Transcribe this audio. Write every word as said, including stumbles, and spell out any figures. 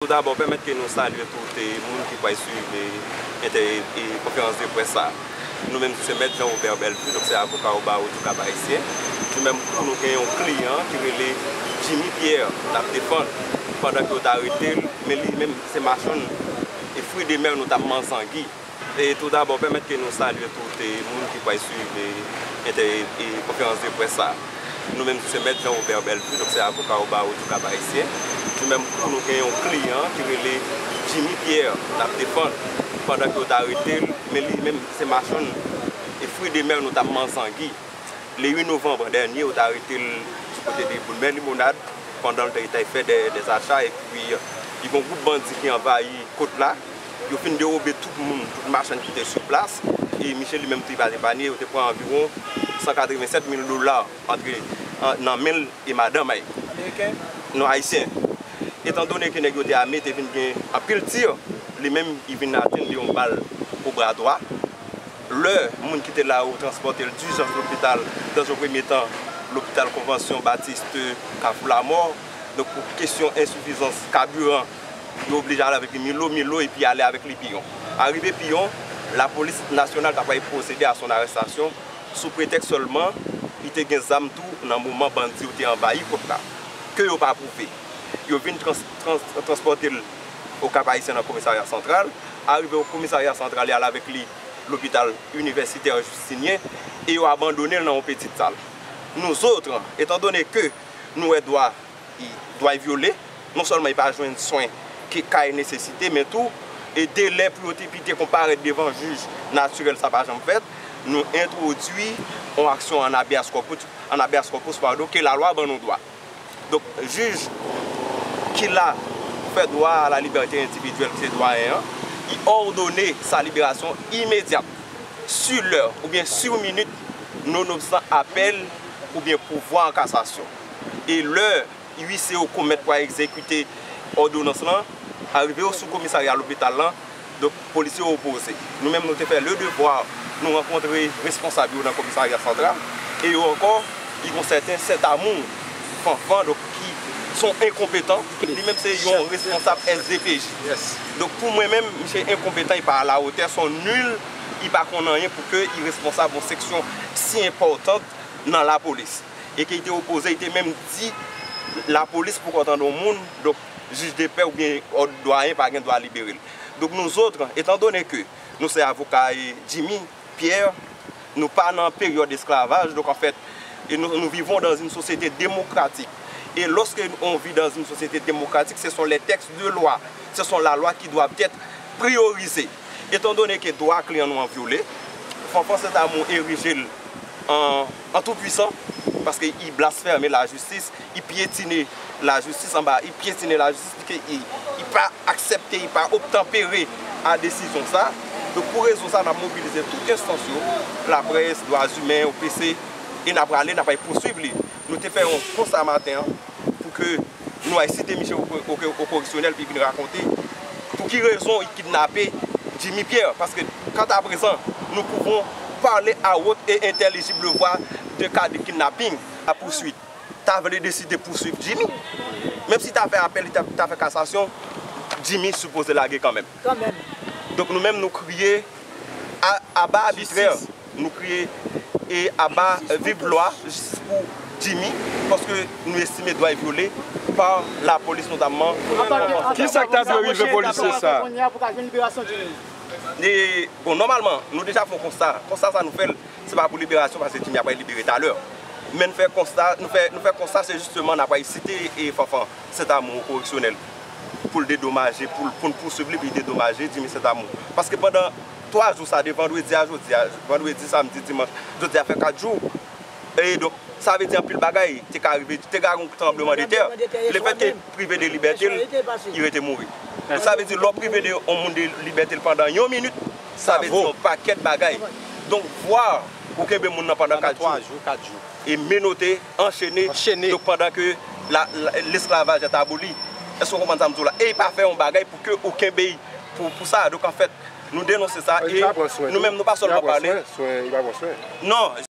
Toudabò, pèmèt ke nou salye tout, e, moun ki pral swiv, e, entè-, e, konferans de près sa a. Nou menm, se Mèt Jean Robert Bellevue, donk se avoka o bawo di Kap Ayisyen. Nou menm tou, nou gen yon kliyan ki rele Jimmy Pierre, n ap defann, pandan ke yo t arete l, men li menm, se machann e fwi de mè, notamman zangi. E toudabò, pèmèt ke nou salye tout, e, moun ki pral swiv, e, entè-, e, konferans de près sa a. Nou menm, se Mèt Jean Robert Bellevue, donk se avoka o bawo di Kap Ayisyen. Nou menm tou, nou gen yon kliyan ki rele Jimmy Pierre, n ap defann, pandan ke yo t arete l, men li menm, se machann e fwi de mè, notamman zangi. Le uit novanm dènye, yo t arete l sou kote de Boulmè Limonad, pandan l te, te fè de, de zacha, epi, euh, li gen yon gwoup bandi ki anvayi kot la. Yo fin dewobe tout moun, tout machann ki te sou plas, e misye li menm tou li pa t epanye, yo te pran anviwon san katrevennsèt mil dola antre, an, nan men l e madanm ay. Ameriken? Non, ayisyen. Etandone ke nèg yo te ame, te vin gen anpil tir, li menm, li vin atenn de yon bal o bra dwa. Lè moun ki te la yo transpòte l dijans lopital, dans un premier temps, lopital Konvansyon Batiste Kafou Lamò, donk, pou kesyon ensifizans kabiran, yo oblije ale avèk li Milo Milo epi ale avèk li Piyon. Arive Piyon, lapolis nasyonal ta pral pwosede a son arestasyon sou pretèks sèlman li te gen zam tou nan moman bandi yo te anvayi kot la, ke yo pa pwouve. Yo vin trans-, trans-, transpòte l o Kap Ayisyen nan komisarya santral. Arive o komisarya santral, y al avèk li lopital inivèsitè Justinien e yo abandone l nan yon pitit sal. Nouzòt, etandone ke nou wè dwa, dwa vyole, non sèlman li pa jwenn swen ke ka nesesite, men tou, e delè pou yo te, pou te konparèt devan jij natirèl, sa pa janm fèt, nou entwodui yon aksyon an habeas corpus, an habeas corpus, padon, ke lalwa ban nou dwa. Donk, jij ki la pou fè dwa a la libète endividyèl, ki se dwayen an, li òdone sa liberasyon imedyat, sur l'heure oubyen sur minute, nonobstan apèl oubyen pouvwa an kasasyon. E lè uisye yo komèt pou al egzekite òdonans lan, arive yo sou komisarya lopital lan, donk, polisye yo opoze. Nou menm, nou te fè le devwa, nou rankontre responsab yo nan komisarya santral, e yo ankò, li gon sèten Sètamour Fanfan, donk, ki se yon enkonpetan, li menm se yon responsab S D P J. Donk, pou mwen menm, misye enkonpetan, li pa alawotè, se yon nil, li pa konn anyen pou ke li responsab yon seksyon si enpòtan nan lapolis. E ke li te opoze, li te menm di lapolis pou kontan yon moun, donk, jij de pè oubyen dwayen pa gen dwa libere l. Donk, nouzòt, etandone ke nou se avoka, e, Jimmy Pierre, nou pa nan peryòd esklavaj, donk, anfèt, e nou, nous vivons dans une société démocratique. Et lorsque on vit dans une société démocratique, ce sont les textes de loi, ce sont la loi qui doivent être priorisées. Etandone ke dwa kliyan nou an vyole, Fanfan Sètamour erije l an, an toupwisan, paske li blasfème lajistis, li pyetine lajistis anba, li pyetine lajistis, ke li, li pa aksepte, li pa obtanpere a desizyon sa. Donk, pou rezon sa, n ap mobilize tout enstans yo, laprès, dwa imen, O P C, e n ap prale, n ap al pouswiv li. Nou te fè yon konsta maten an pou ke nou al site misye o, o, o koreksyonèl, pou vin rakonte pou ki rezon li kidnape Jimmy Pierre. Paske, kanta prezan, nous pouvons parler à haute et intelligible voix de cas de kidnapping. La poursuite, ta vle deside pouswiv Jimmy. Menm si ta fè apèl, ta, ta fè kasasyon, Jimmy sipoze lage kanmenm. Kanmenm. Donk, nou menm, nou kriye a, aba abitrè. Nou kriye e aba, viv lwa, jistis pou Jimmy, paske nou estime dwa yo vyole pa lapolis, notamman. Kisa k ta dwe rive polisye sa? E, bon, nòmalman, nou deja fè yon konsta. Konsta sa nou fè l, se pa pou liberasyon, paske Jimmy ap libere talè. Men nou fè konsta, nou fè, nou fè konsta, se jisteman n ap al site e Fanfan Sètamour o koreksyonèl pou l dedomaje, pou l, pou n pouswiv li, pou l dedomaje Jimmy Sètamour. Paske pandan twa jou sa, de vandredi a jodi a, vandredi, samdi, dimanch, jodi a fè kat jou. E donk, sa vle di anpil bagay te ka rive, te ka gen yon tranblemanntè. Lefètke prive de libète l, li rete mouri. Donk, sa vle di, lè w prive de yon moun de libète l pandan yon minit, sa vle di yon pakèt bagay. Donk, vwa ou kenbe moun nan pandan kat jou, e menote, anchene, donk pandan ke la, la, lesclavage est aboli. Èske w konprann sa m di w la? E li pa fè yon bagay pou ke ou kenbe l pou, pou sa. Donk, anfèt, nou denonse sa e nou menm, nou pa sèlman pale. Non.